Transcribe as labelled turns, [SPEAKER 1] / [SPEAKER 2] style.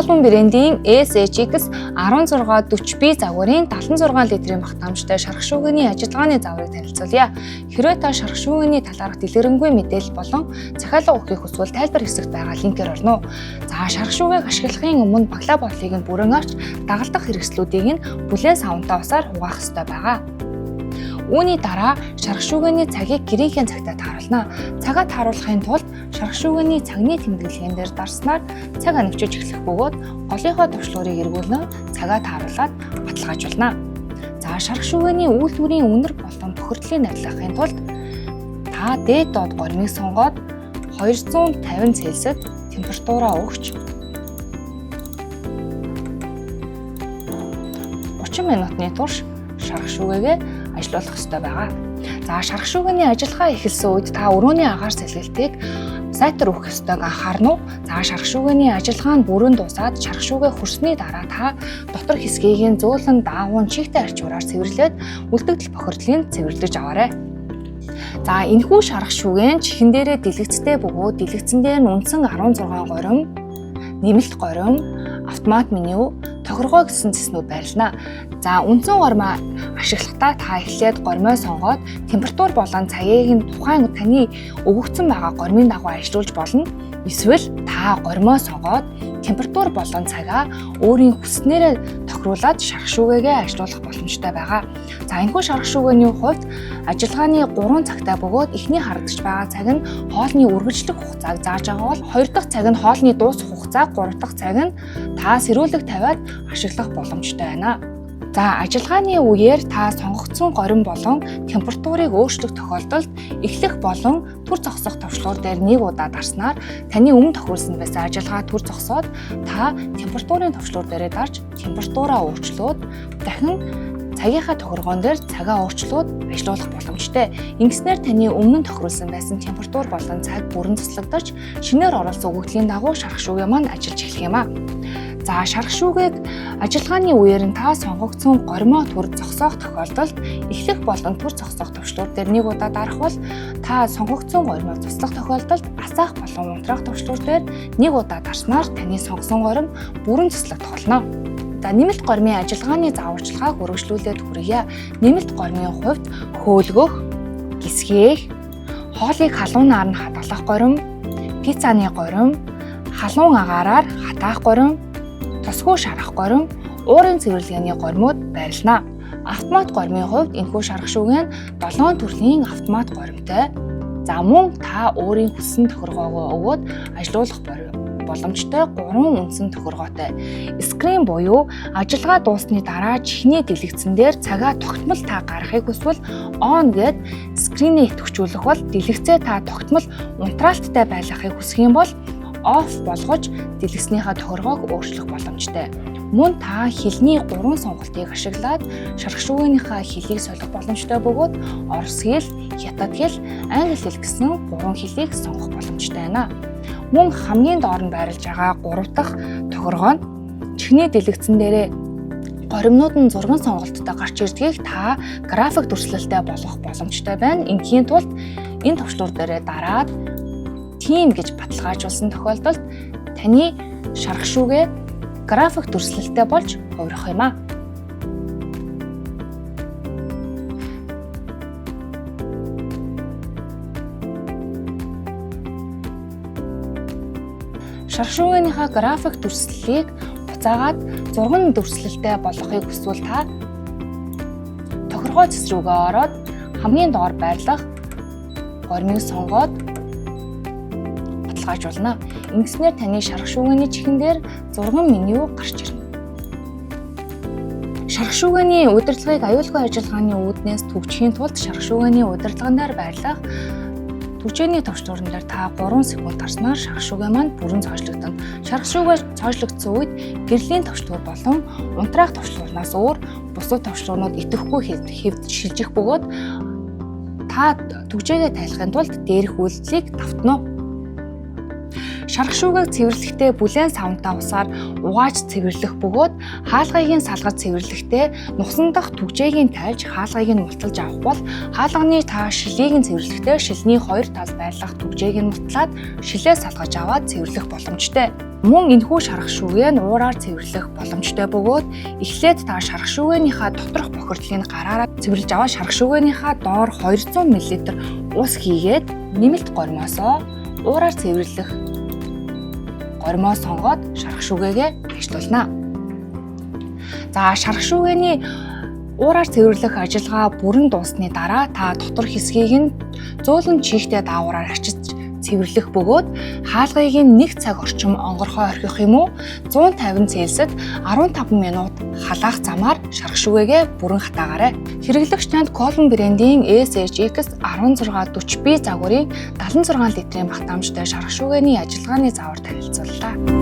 [SPEAKER 1] Zolbon брендийн SHX 1640B загварын 76 литрийн багтаамжтай шарх шүүгээний ажиллагааны загварыг танилцуулъя. Хэрвээ та шарх шүүгээний талаарх дэлгэрэнгүй мэдээлэл болон захиалга өгөхийг хүсвэл тайлбар хэсэгт байгаа линкээр орно. За, шарх шүүгээг ашиглахын өмнө баглаа бодлыг нь бүрэн авч дагалдах хэрэгслүүдийг нь бүлээн савнтай усаар хугаах ёстой байгаа. Үүний дараа шарх шүүгээний цагийг гэрийнхээ цагтаа тааруулна. Цагаа тааруулахын тулд шарх шүүгээний цагны тэмдэглэгээн дээр дарснаар цаг анивчиж эхлэх бөгөөд голынхоо товчлуурыг эргүүлэн цагаа тааруулаад баталгаажуулна. За, шарх шүүгээний үйлдвэрийн үнэр болон бохирдлыг арилгахын тулд та дээд доод горимыг сонгоод 250 Цельсид температураа өгч 30 минутны турш шарх шүүгээгээ ажиллуулах ёстой байгаа. За, шарх шүүгээний ажиллагаа эхэлсэн үед та өрөөний агаар сэлгэлтийг сайтар өгөх ёстойг анхаарна уу? За, шарх шүүгээний ажиллагаа нь бүрэн дуусаад шарх шүүгээ хөрсний дараа та дотор хэсгийг нь зөөлөн даавуун чигтэй арчуураар цэвэрлээд үлдэгдэл бохирдлыг цэвэрлэж аваарай. За, энэхүү шарх шүүгээ нь чихэн дээрээ дэлгэцтэй бөгөөд дэлгэцэн дээр нь үндсэн 16 горим, нэмэлт горим, автомат меню, тохиргоо гэсэн цэснүүд байрлана. За, үндсэн гормоо ашиглахдаа та эхлээд гормоо сонгоод температур болон цагийг нь тухайн таны өгөгдсөн байгаа гормын дагуу ажиллуулж болно. Эсвэл та гормоо сонгоод температур болон цагаа өөрийн хүссэнээрээ тохируулаад шарх шүүгээгээ ажиллуулах боломжтой байгаа. За, энэхүү шарх шүүгээний хувьд ажиллагааны 3 цагтай бөгөөд эхний харагдаж байгаа цаг нь хоолны үргэлжлэх хугацааг зааж байгаа бол хоёр дахь цаг нь хоолны дуусах хугацаа, гурав дахь цаг нь та сэрүүлэг тавиад ашиглах боломжтой байна. За, ажиллагааны үеэр та сонгогдсон горим болон температурыг өөрчлөх тохиолдолд эхлэх болон түр зогсох товчлуур дээр нэг удаа дарснаар таны өмнө тохируулсан байсан ажиллагаа түр зогсоод та температурын товчлуур дээрээ дарж температураа өөрчлөөд дахин цагийнхаа тохиргоон дээр цагаа өөрчлөөд ажиллуулах боломжтой. Ингэснээр таны өмнө нь тохируулсан байсан температур болон цаг бүрэн туслагдаж шинээр оруулсан өгөгдлийн дагуу шарх шүүгээ маань ажиллаж эхлэх юм а. За, шарх шүүгээг ажиллагааны үеэр нь та сонгогдсон гормоо түр зогсоох тохиолдолд эхлэх болон түр зогсоох товчлуур дээр нэг удаа дарах бол та сонгогдсон гормоо туслах тохиолдолд асаах болон унтраах товчлуур дээр нэг удаа дарснаар таны сонгосон горим бүрэн туслагдах болно. За, нэмэлт гормын ажиллагааны зааварчилгааг үргэлжлүүлээд хүргье. Нэмэлт гормын хувьд хөөлгөх, гисгээх, хоолыг халуунаар нь хадгалах горим, пиццаны горим, халуун агаараар хатаах горим, тосгоо шарах горим, уурын цэвэрлэгээний гормууд байрлана. Автомат гормын хувьд энэхүү шарах шүүгээ нь 7 төрлийн автомат горимтой. За, мөн та өөрийн хүссэн тохиргоогоо өгөөд ажиллуулах боломжтой 3 үндсэн тохиргоотой. Screen буюу ажиллагаа дууссаны дараа чихний дэлгэцэн дээр цагаа тогтмол та гаргахыг хүсвэл on гээд screen ээ идэвхжүүлэх бол дэлгэцээ та тогтмол унтраалттай байлгахыг хүсэх юм бол off болгож дэлгэцнийхээ тохиргоог өөрчлөх боломжтой. Мөн та хэлний 3 сонголтыг ашиглаад шарх шүүгийнхаа хэлийг солих боломжтой бөгөөд орос хэл, хятад хэл, англи хэл гэсэн 3 хэлийг сонгох боломжтой байна. Мөн хамгийн доор нь байрлаж байгаа 3 дахь тохиргоо нь чихний дэлгэцэн дээрээ горимнууд нь зурган сонголттой гарч ирдгийг та график дүрслэлтэй болгох боломжтой байна. Ингийн тулд энэ товчлуур дээрээ дараад тийм гэж баталгаажуулсан тохиолдолд таны шарх шүүгээ график дүрслэлтэй болж хувирах юм а. Шарх шүүгийнхаа график дүрслэлийг буцаагаад зурган дүрслэлтэй болгохыг хүсвэл та тохиргоо цэс рүүгээ ороод хамгийн доор байрлах гормыг сонгоод баталгаажуулна. Ингэснээр таны шарх шүүгээний чихэн дээр зурган меню гарч ирнэ. Шарх шүүгээний удирдлагыг аюулгүй ажиллагааны үүднээс түгжихийн тулд шарх шүүгээний удирдлаган дээр байрлах түгжээний товчлуурн дээр та 3 секунд дарснаар шарх шүүгээ маань бүрэн цоожлогдоно. Шарх шүүгээ цоожлогдсон үед гэрлийн товчлуур болон унтраах товчлуурнаас өөр бусад товчлуурнууд идэвхгүй хэвд шилжих бөгөөд та түгжээгээ тайлахын тулд дээрх үйлдэлийг давтна. Шарх шүүгээг цэвэрлэхдээ бүлээн савнтай усаар угааж цэвэрлэх бөгөөд хаалгыг нь салгаж цэвэрлэхдээ нусан дах түгжээг нь тайлж хаалгыг нь мулталж авах бол хаалганы та шилийг нь цэвэрлэхдээ шилний хоёр талд байрлах түгжээг нь мутлаад шилээ салгаж аваад цэвэрлэх боломжтой. Мөн энэхүү шарх шүүгээ нь уураар цэвэрлэх боломжтой бөгөөд эхлээд та шарх шүүгээнийхаа доторх бохирдлыг гараараа цэвэрлж аваад шарх шүүгээнийхаа доор 200 мл ус хийгээд нэмэлт гормоосоо уураар цэвэрлэх гормоо сонгоод шарх шүүгээгээ ажиллуулна. За, шарх шүүгээний уураар цэвэрлэх ажиллагаа бүрэн дууссаны дараа та дотор хэсгийг нь зөөлөн чийгтэй даавраар арчиж цэвэрлэх бөгөөд хаалгыг нь 1 цаг орчим онгорхой орхих юм уу 150 Цельсид 15 минут халаах замаар шарх шүүгээгээ бүрэн хатаагаарай. Хэрэглэгч танд Colin брендийн SHX 1640B загварын 76 литрийн багтаамжтай шарх шүүгээний ажиллагааны заавар танилцууллаа.